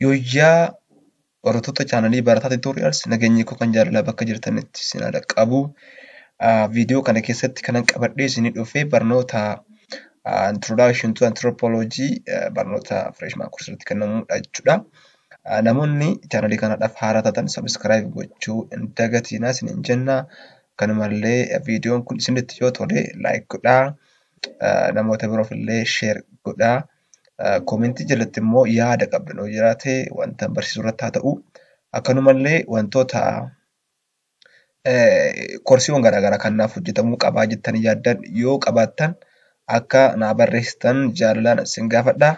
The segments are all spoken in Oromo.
Yooyyaa barattoota chaanalii Barataa Tutorials nageenyi koo kan jaalalaa bakka jirtanitti isin haa qabu. Viidiyoo kana keessatti kanan qabadhee isinii dhufe barnoota Introduction to Anthropology barnoota freshman course irratti kennamudha jechuudha. Namoonni chaanalii kanaadhaaf haaraa taatan subscribe gochuu hin dagatinaa isiniin jenna. Kanumallee viidiyoon kun isinitti yoo tole like godhaa. Namoota biroof illee share godhaa. Koomentii jalatti immoo yaada qabdan yoo jiraate wanta barsiisuu irratti haa ta'u akkanumallee wantoota korsiiwwan garaagaraa kan naaf hojjetamuu qabaa jettanii yaaddan yoo qabaattan akka naa barreessitan jaalalaan isin gaafadha.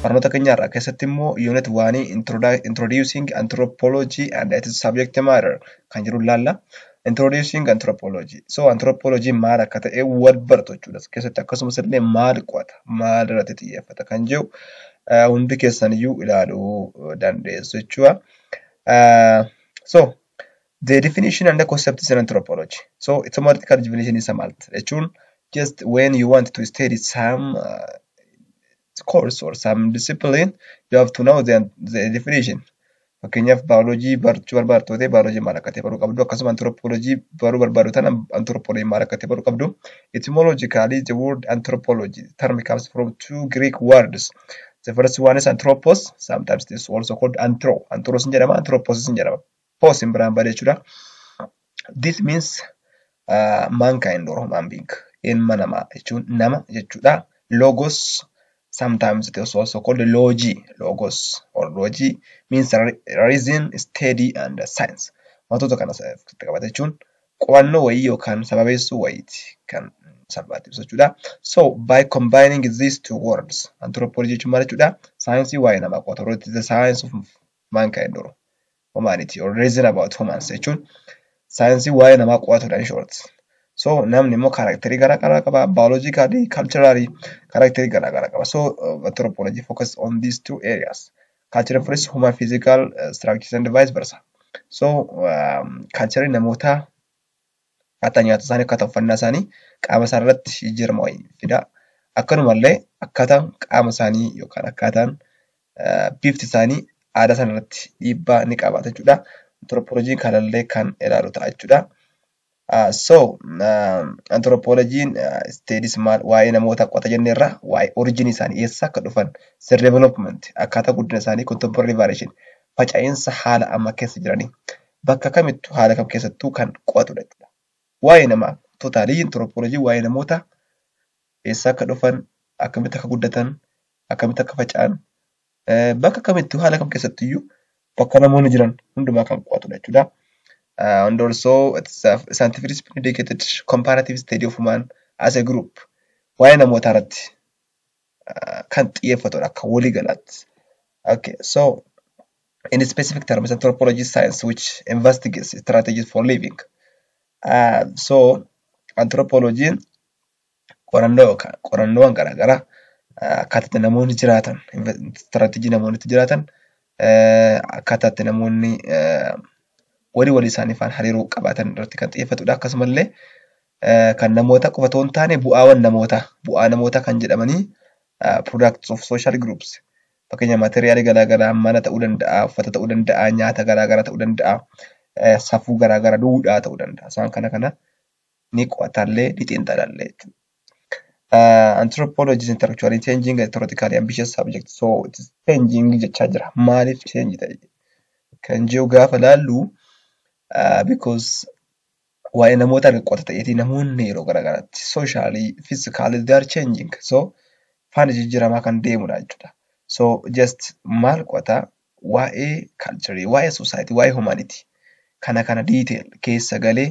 Barnoota keenya irraa keessatti immoo unit 1 introducing anthropology and its subject matter kan jedhu ilaalla. Introducing anthropology. So anthropology maal akka ta'e wal baratu jechuudha. Keessatti akkasumas illee maal qo'ata, maal irratti xiyyeeffata kan jedhu hundi keessan iyyuu ilaaluu dandeessu jechuudha. So the definition and the concept is in anthropology. So etymological definition is maal jechuun just when you want to study some course or some discipline, you have to know the definition. Fakkeenyaaf baayoloojii barachuu barbaaddu ta'e baayoloojii maal akka ta'e baruu qabdu, akkasuma anthropoloojii baruu barbaaddu taanaan anthropoloojii maal akka ta'e baruu qabdu. Etymologically, the word anthropology term comes from two Greek words. The first one is anthropos, sometimes it is also called anthro. Anthros hin jedhama, anthropos hin jedhama. Pos hin biraan bade jechuudha. This means mankind or human being. Ilma namaa jechuun nama jechuudha. Logos, sometimes it is also called logi, logos or logi means reason, study and science. Wantoota kana qabata jechuun qo'annoo wayii yookaan sababeessuu wayiiti kan salphaatti ibsu jechuudha. So by combining these two words, anthropology jechuun maal jechuudha? Saayinsii waa'ee namaa qo'atu. It is the science of mankind or humanity or reason about humans jechuun saayinsii waa'ee namaa qo'atudha in short. So namni immoo karakterii garaagaraa qaba. Biologically, culturally karakterii garaagaraa qaba. So anthropology focus on these two areas. Culture influence human physical structures and vice versa. So culture namoota akkaataa nyaata isaanii, akkaataa uffannaa isaanii qaama isaanii irratti jijjiirama wayii fida. Akkanumallee akkaataan qaama isaanii yookaan akkaataan bifti isaanii aadaa sana irratti dhiibbaa ni qabaata jechuudha. Anthropologiin kanallee kan ilaalu ta'a jechuudha. So anthropologiin studies maal waa'ee namoota qo'ata jenneerra, waa'ee origin isaanii eessa akka dhufan, their development akkaataa guddina isaanii, contemporary variation faca'insa haala amma keessa jiranii bakka kamittuu haala kam keessattuu kan qo'atudha jechuudha. Waa'ee namaa totally anthropology waa'ee namoota eessa akka dhufan, akkamitti akka guddatan, akkamitti akka faca'an, bakka kamittuu haala kam keessattuyyuu bakka namoonni jiran hundumaa kan qo'atudha jechuudha. And also it's a scientific discipline dedicated comparative study of human as a group. Waa'ee namoota irratti kan xiyyeeffatudha akka waliigalaatti. Okay, so in specific terms, anthropology is science which investigates strategies for living. So anthropology qorannoo yookaan qorannoowwan garaagaraa akkaataa itti namoonni jiraatan, strategy namoonni itti jiraatan, akkaataa itti namoonni walii walii isaanii faana hariiroo qabaatan irratti kan xiyyeeffatudha. Akkasumallee kan namoota qofa otoo hin taane bu'aawwan namootaa, bu'aa namootaa kan jedhamanii products of social groups. Fakkeenya maateriyaalii garaagaraa mana ta'uu danda'a, uffata ta'uu danda'a, nyaata garaagaraa ta'uu danda'a, safuu garaagaraa, duudhaa ta'uu danda'a. Isaan kana kana ni qo'atallee ni xiinxalallee jechuudha. Anthropology is intellectually changing and theoretically ambitious subject. So it is changing jechaa jira. Maaliif change ta'e? Kan jiru gaafa laallu because waa'ee namoota qo'ata ta'eeti namoonni yeroo garaagaraatti socially, physically they are changing. So faana jijjiiramaa kan deemudha jechuudha. So just maal qo'ata waa'ee culture, waa'ee society, waa'ee humanity kana kana detail keessa galee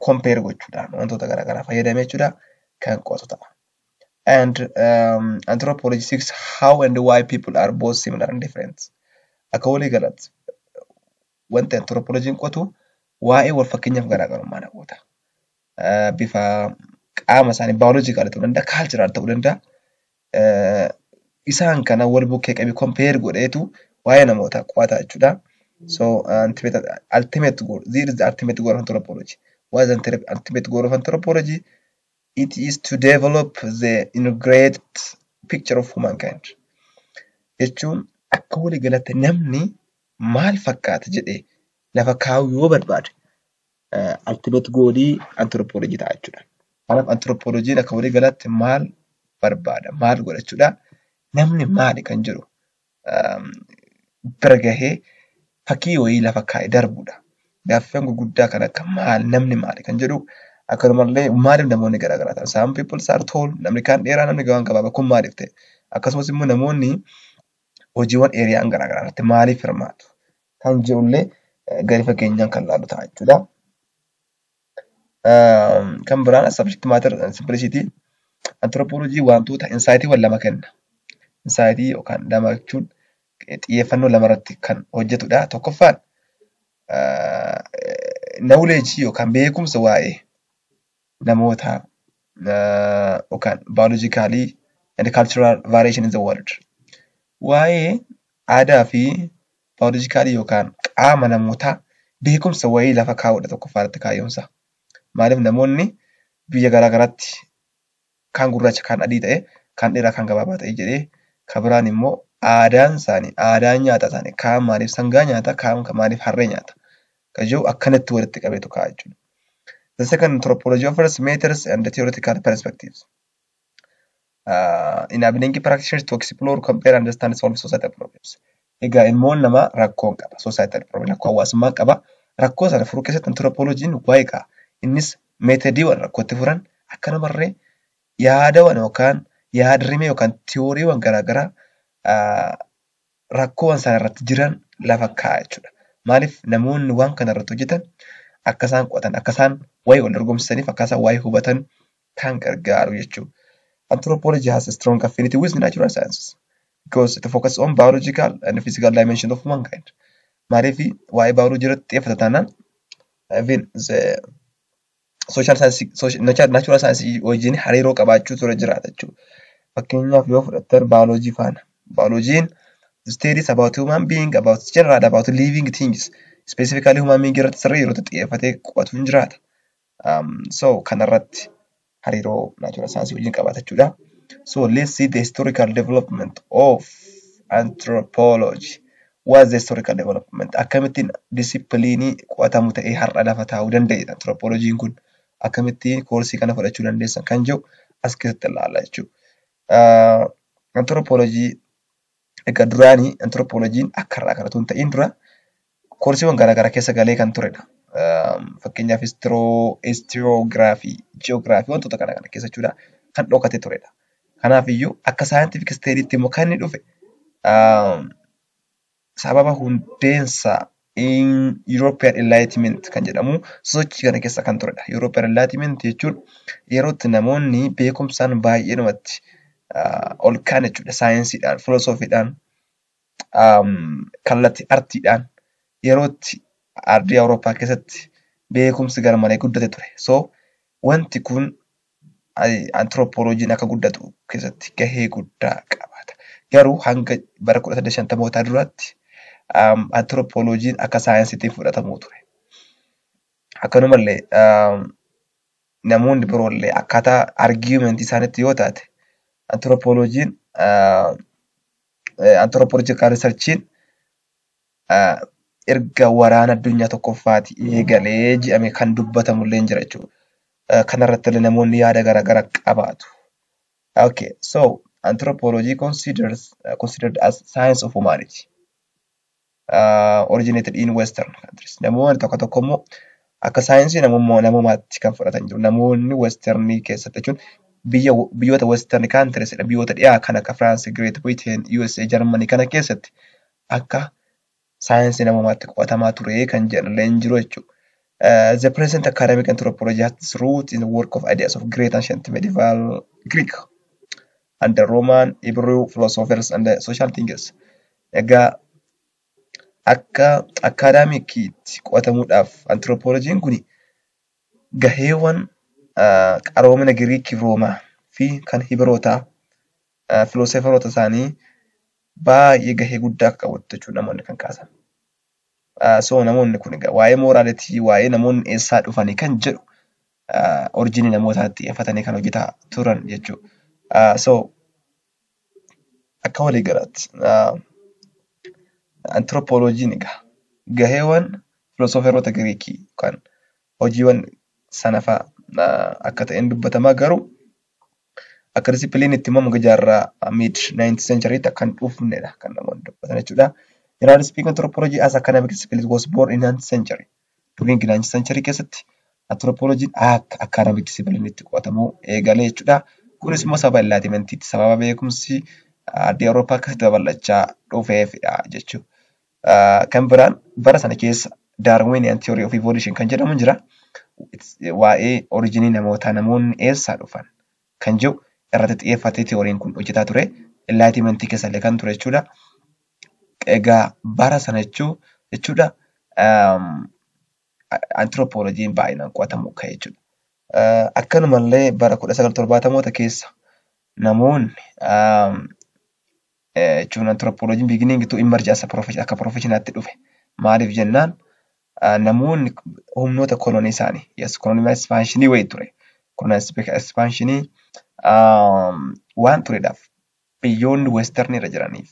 compare gochuudhaan wantoota garaagaraa fayyadamee jechuudha kan qo'atu ta'a. And anthropology seeks how and why people are both similar and different. Akka walii galatti wanti anthropologiin qo'atu waa'ee wal fakkeenyaaf garaagarummaa namoota. Bifa qaama isaanii biological ta'uu danda'a, cultural ta'uu danda'a. Isaan kana wal bukkee qabee compare godheetu waa'ee namootaa qo'ata jechuudha. So ultimate goal, this is the ultimate goal of anthropology. What is the ultimate goal of anthropology? It is to develop the integrated picture of humankind. Jechuun akka walii galatti namni maal fakkaata jedhee lafa kaa'uu yoo barbaade, ultimate goalii anthropology ta'a jechuudha. Kanaaf anthropologiin akka walii galatti maal barbaada, maal godha jechuudha? Namni maali kan jedhu bira gahee fakkii wayii lafa kaa'ee darbudha. Gaaffiiwwan gurguddaa kan akka maal, namni maali kan jedhu, akkanumallee maaliif namoonni garaagaraa ta'an? Some people are tall, namni kaan dheeraa, namni kaan gabaabaa, kun maaliif ta'e? Akkasumas immoo namoonni hojiiwwan eeriyaan garaagaraa irratti maaliif hirmaatu kan jedhullee gadi fageenyaan kan laallu ta'a jechuudha. Kan biraan subject matter simplicity. Anthropology wantoota insightiiwwan lama kenna. Insightii yookaan lama jechuun xiyyeeffannoo lama irratti kan hojjetudha. Tokkoffaan knowledge yookaan beekumsa waa'ee namoota yookaan biologically and cultural variation in the world. Waa'ee aadaa fi biologically yookaan qaama namootaa beekumsa wayii lafa kaa'uudha tokkoffaa irratti kaayyoonsa. Maaliif namoonni biyya garaa garaatti kaan gurraacha, kaan adii ta'e, kaan dheeraa, kaan gabaabaa ta'e jedhee, kan biraan immoo aadaan isaanii, aadaan nyaata isaanii, kaan maaliif sangaa nyaata, kaan maaliif harree nyaata kan jedhu akkanatti walitti qabeetu kaa'a jechuudha. The second, anthropology offers methods and theoretical perspectives enabling practitioners to explore, compare, understand, solve societal problems. Egaa ilmoon namaa rakkoo qaba. Societal problem, rakkoo hawaasummaa qaba. Rakkoo sana furuu keessatti anthropologiin waa'ee qaba. Innis methodiiwwan rakkootti furan, akkanumallee yaadawwan yookaan yaadrimee yookaan tiyooriiwwan garaagaraa rakkoowwan sana irratti jiran lafa kaa'a jechuudha. Maaliif namoonni waan kana irratti hojjetan akka isaan qo'atan, akka isaan waa'ee wal dorgomsiisaniif, akka isaan waa'ee hubatan kan gargaaru jechuudha. Anthropology has a strong affinity with natural sciences because it focuses on biological and physical dimension of humankind. Maaliif waa'ee biology irratti xiyyeeffata taanaan, even the social science, natural science wajjin hariiroo qabaachuu ture jiraata jechuudha. Fakkeenyaaf yoo fudhattan biology faana. Biologiin studies about human being, about general, about living things. Specifically human being irratti sirrii yeroo xiyyeeffatee qo'atu hin jiraata. So kanarratti hariiroo natural science wajjin qabaata jechuudha. So let's see the historical development of anthropology. What's the historical development? Akkamittiin disciplineii qo'atamu ta'ee har'a lafa taa'uu danda'e anthropologiin kun? Akkamittiin koorsii kana fudhachuu dandeessan kan jedhu as keessatti ilaalla jechuudha. Anthropology egaa duraanii anthropologiin akka har'aa kana osoo hin ta'in dura koorsiiwwan garaagaraa keessa galee kan turedha. Fakkeenyaaf historiography, geography, wantoota kana kana keessa jechuudha kan dhokatee turedha. Kanaaf iyyuu akka scientific studytti immoo kan inni dhufe sababa hundeensa in European Enlightenment kan jedhamu sochii kana keessa kan turedha. European Enlightenment jechuun yeroo itti namoonni beekumsaan baay'eedhumatti ol ka'an jechuudha. Saayinsiidhaan, filoosofiidhaan, kallattii artiidhaan yeroo itti ardii Awurooppaa keessatti beekumsi garmalee guddate ture. So wanti kun antiroopooloojiin akka guddatu keessatti gahee guddaa qabaata. Garuu hanga bara 1850mootaa duraatti antiroopooloojiin akka saayinsiitti fudhatamuu ture. Akkanumallee namoonni biroollee akkaataa argumentii isaaniitti yoo taate, antiroopooloojiin, anthropological researchiin erga waraana addunyaa tokkoffaati eegalee jedhamee kan dubbatamullee hin jira jechuudha. Kanarratti illee namoonni yaada garaagaraa qabaatu. Okay, so anthropology considered as science of humanity. Originated in Western countries. Namoonni tokko tokko immoo akka saayinsii namummaatti kan fudhatan jiru. Namoonni Westernii keessatti jechuun biyyoota Western countries, biyyoota dhiyaa kan akka France, Great Britain, USA, Germany kana keessatti akka saayinsii namummaatti qo'atamaa ture kan jedhanillee hin jiru jechuudha. The present academic anthropology has its root in the work of ideas of great ancient medieval Greek. and the Roman, Hebrew philosophers and the social thinkers. Egaa akka academiciitti qo'atamuudhaaf anthropologiin kun gaheewwan qaroomina Giriikii Roomaa fi kan Hibirootaa philosopheroota isaanii baay'ee gahee guddaa akka qabu jechuudha namoonni kan kaasan. So namoonni kun egaa waa'ee morality, waa'ee namoonni eessaa dhufanii kan jedhu originii namootaatti xiyyeeffatanii kan hojjetaa turan jechuudha. So akka waliigalaatti anthropologiin egaa gaheewwan philosopheroota Giriikii yookaan hojiiwwan sana fa'aa akka ta'een dubbatamaa, garuu akka disciplineitti immoo muka jaarraa mid 19th centurytti akka hin dhufnedha kan namoonni dubbatan jechuudha. Generally speaking, anthropology as academic discipline was born in 19th century. During 19th century keessatti anthropology akka academic disciplineitti qo'atamuu eegalee jechuudha. Kunis immoo sababa enlightenmentiitti, sababa beekumsi ardii Awurooppaa akkasitti babal'achaa dhufeefidha jechuudha. Kan biraan bara sana keessa Darwinian theory of evolution kan jedhamu jira. Waa'ee originii namootaa, namoonni eessaa dhufan kan jedhu irratti xiyyeeffatee theoryn kun hojjetaa ture. Enlightenmentii keessa illee kan ture jechuudha. Egaa bara sana jechuudha anthropologiin baay'inaan qo'atamu ka'e jechuudha. Akkanumallee bara 1970moota keessa namoonni jechuun anthropologiin beginning to emerge as a profession, akka professionaatti dhufe. Maaliif jennaan, namoonni humnoota kolonii isaanii, yes, colonial expansionii wayii ture. Colonial expansionii waan turedhaaf biyyoonni western irra jiraniif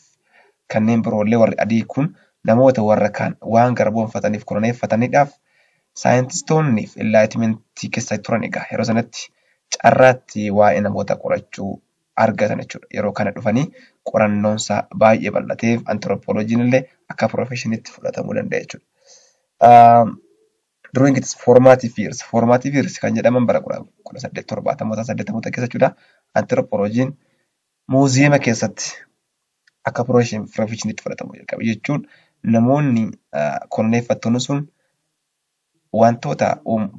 kanneen biroollee warri adii kun namoota warra kaan waan garboomfataniif koloneeffataniidhaaf scientistoonni fi enlightenmentii keessa turan egaa yeroo sanatti carraatti waa'ee namoota qorachuu argatan jechuudha. Yeroo kana dhufanii qorannoonsaa baay'ee bal'ateef anthropologiin illee akka professioniitti fudhatamuu danda'e jechuudha. During its formative years kan jedhaman bara 1870moota 80moota keessa jechuudha. Anthropologiin muuziyeema keessatti akka professioniitti fudhatamuu jalqabe jechuun namoonni koloneeffattoonni sun wantoota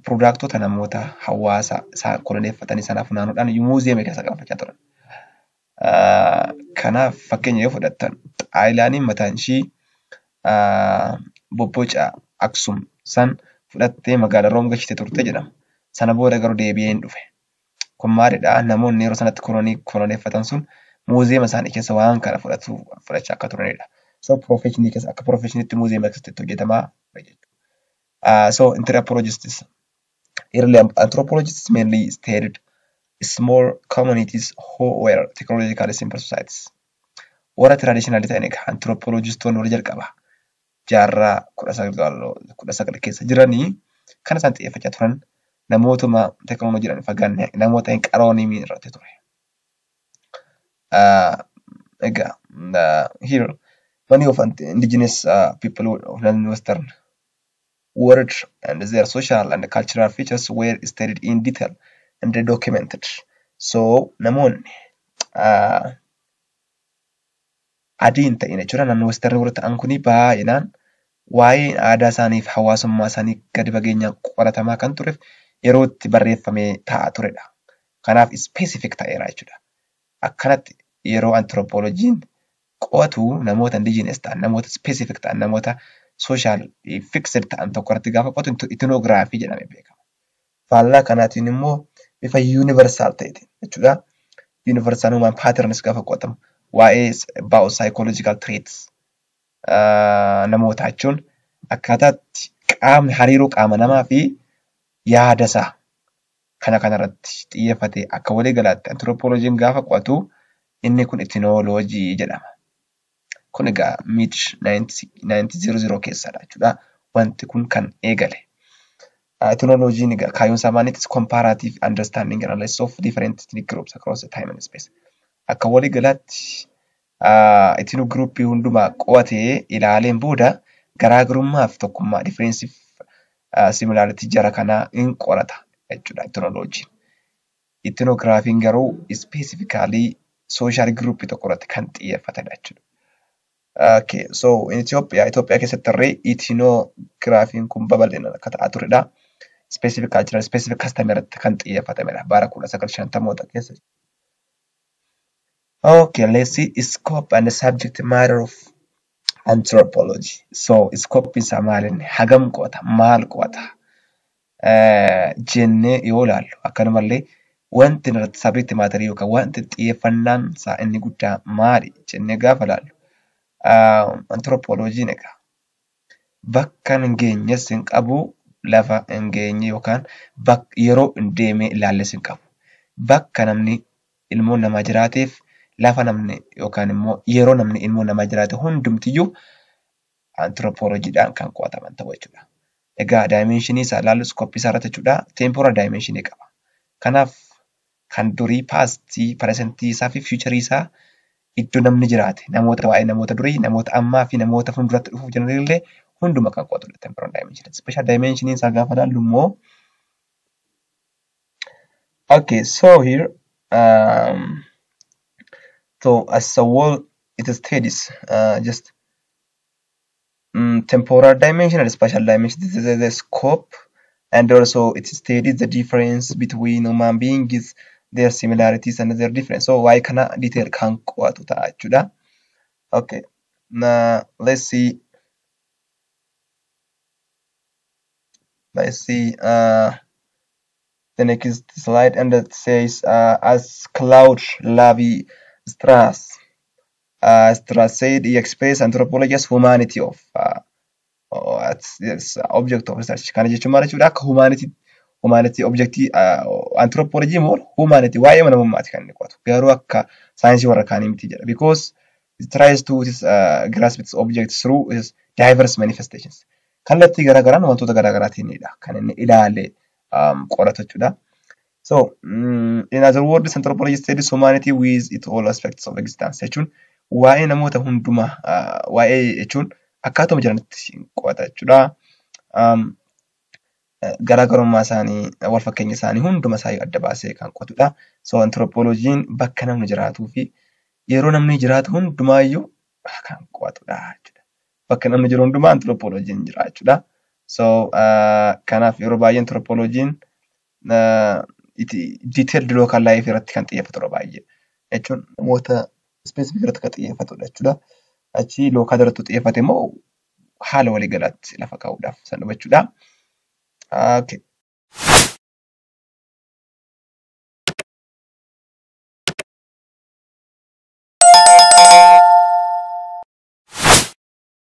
productoota namoota hawaasa isaan koloneeffatanii sana funaanuudhaan muuziyeema keessa galfachaa turan. Kanaaf fakkeenya yoo fudhattan, Xaaliyaaniin mataan ishii bobboca Aksum san fudhattee magaalaa Room galchitee turte jedhama. Sana booda garuu deebi'ee hin dhufe. Kun maalidhaa? Namoonni yeroo sanatti kolonii koloneeffatan sun muuziyeema isaanii keessa waan kana fudhachaa akka turanidha. So professionii keessa akka professioniitti muuziyeema keessatti hojjetamaa ture jechuudha. So anthropologists, early anthropologists mainly studied small communities who were technologically simple societies. Warra traditional ta'an egaa anthropologistoonni warra jalqaba jaarraa 19 keessa jiranii kan isaan xiyyeeffachaa turan namootuma teekinooloojiidhaan fagaanne, namoota hin qaroominiin irratti ture. Egaa here many of indigenous people of the western world and their social and cultural features were studied in detail and documented. So namoonni adii hin ta'in jechuudha naannoo western warra ta'an kuni baay'inaan waa'ee aadaa isaanii fi hawaasummaa isaanii gadi fageenyaan qoratamaa kan tureef yeroo itti barreeffamee taa'aa turedha. Kanaaf specific ta'eera jechuudha. Akkanatti yeroo anthropologiin qo'atu namoota indigenous ta'an, namoota specific ta'an, namoota social fixed ta'an tokko irratti gaafa qo'atu ethnography jedhamee beekama. Faallaa kanaatiin immoo bifa universal ta'eetiin jechuudha. Universal human patterns gaafa qo'atamu waa'ee biopsychological traits namootaa jechuun akkaataatti qaamni hariiroo qaama namaa fi yaada isaa kana kanarratti xiyyeeffatee akka waliigalaatti anthropologiin gaafa qo'atu inni kun ethnology jedhama. Kun egaa mid 1900 keessadha jechuudha. Wanti kun kan eegale. Ethnologiin egaa kaayyoon isaa maaliiti? Comparative understanding and analysis of different ethnic groups across the time and space. Akka waliigalaatti ethnic groupii hundumaa qo'atee ilaaleen booda garaagarummaa fi tokkummaa, difference, similarity jara kanaa in qorata jechuudha ethnologiin. Ethnographyn garuu specifically social groupii tokko irratti kan xiyyeeffatedha jechuudha. Okay, so in Ethiopia, Itoophiyaa keessatti illee ethnographyn kun babal'inaan akka ta'aa turedha. Specific cultural, specific custom irratti kan xiyyeeffatamedha bara 1950moota keessa. Okay, let's see scope and the subject matter of anthropology. So scope isaa maal inni? Hagam qo'ata? Maal qo'ata? Jennee yoo ilaallu, akkanumallee wanti irratti subject matter yookaan wanti xiyyeeffannaan isaa inni guddaa maali jennee gaafa ilaallu, anthropologiin egaa bakka hin geenyes hin qabu, lafa hin geenye yookaan yeroo hin deemee ilaalles hin qabu. Bakka namni ilmoon namaa jiraateef, lafa namni yookaan immoo yeroo namni ilmoon namaa jiraate hundumtiyyuu anthropologiidhaan kan qo'ataman ta'u jechuudha. Egaa dimensionii isaa ilaallu, scope isaa irratti jechuudha. Temporal dimensionii qaba. Kanaaf kan durii, pastii, presentii isaa fi futurii isaa, iddoo namni jiraate, namoota, waa'ee namoota durii, namoota ammaa fi namoota fuulduratti dhufuuf jiran illee hunduma kan qo'atudha temporal dimension. Spatial dimensionii isaa gaafa ilaallu immoo, okay, so here so as a whole it studies just temporal dimension and spatial dimension. This is the scope, and also it studies the difference between human beings, their similarities and their difference. So waa'ee kana detail kan qo'atu ta'a jechuudha. Okay, now let's see the next slide, and it says as Claude Levi Strauss said, he expressed anthropology as humanity of oh, it's object of research. Kana jechuun maal jechuudha? Akka humanity objectii anthropology immoo humanity, waa'ee namummaati kan inni qo'atu. Garuu akka saayinsii warra kaanii miti jedha. Because it tries to grasp its object through its diverse manifestations. Kallattii garaagaraan, wantoota garaagaraatiinidha kan inni ilaalee qoratu jechuudha. So, in other words, anthropology studies humanity with its all aspects of existence jechuun waa'ee namoota hundumaa waa'ee jechuun akkaatuma jiranitti qo'ata jechuudha. Garaagarummaa isaanii, wal fakkeenya isaanii hunduma isaa adda baasee kan qo'atudha. So, anthropologiin bakka namni jiraatuu fi yeroo namni jiraatu hundumaayyuu kan qo'atudha jechuudha. Bakka namni jiru hundumaa anthropologiin jira jechuudha. So, kanaaf yeroo baay'ee anthropologiin detailed local life irratti kan xiyyeeffatu yeroo baay'ee jechuun namoota specific irratti kan xiyyeeffatudha jechuudha. Achi local irratti xiyyeeffate immoo haala waliigalaatti lafa kaa'uudhaaf san jechuudha. Okay.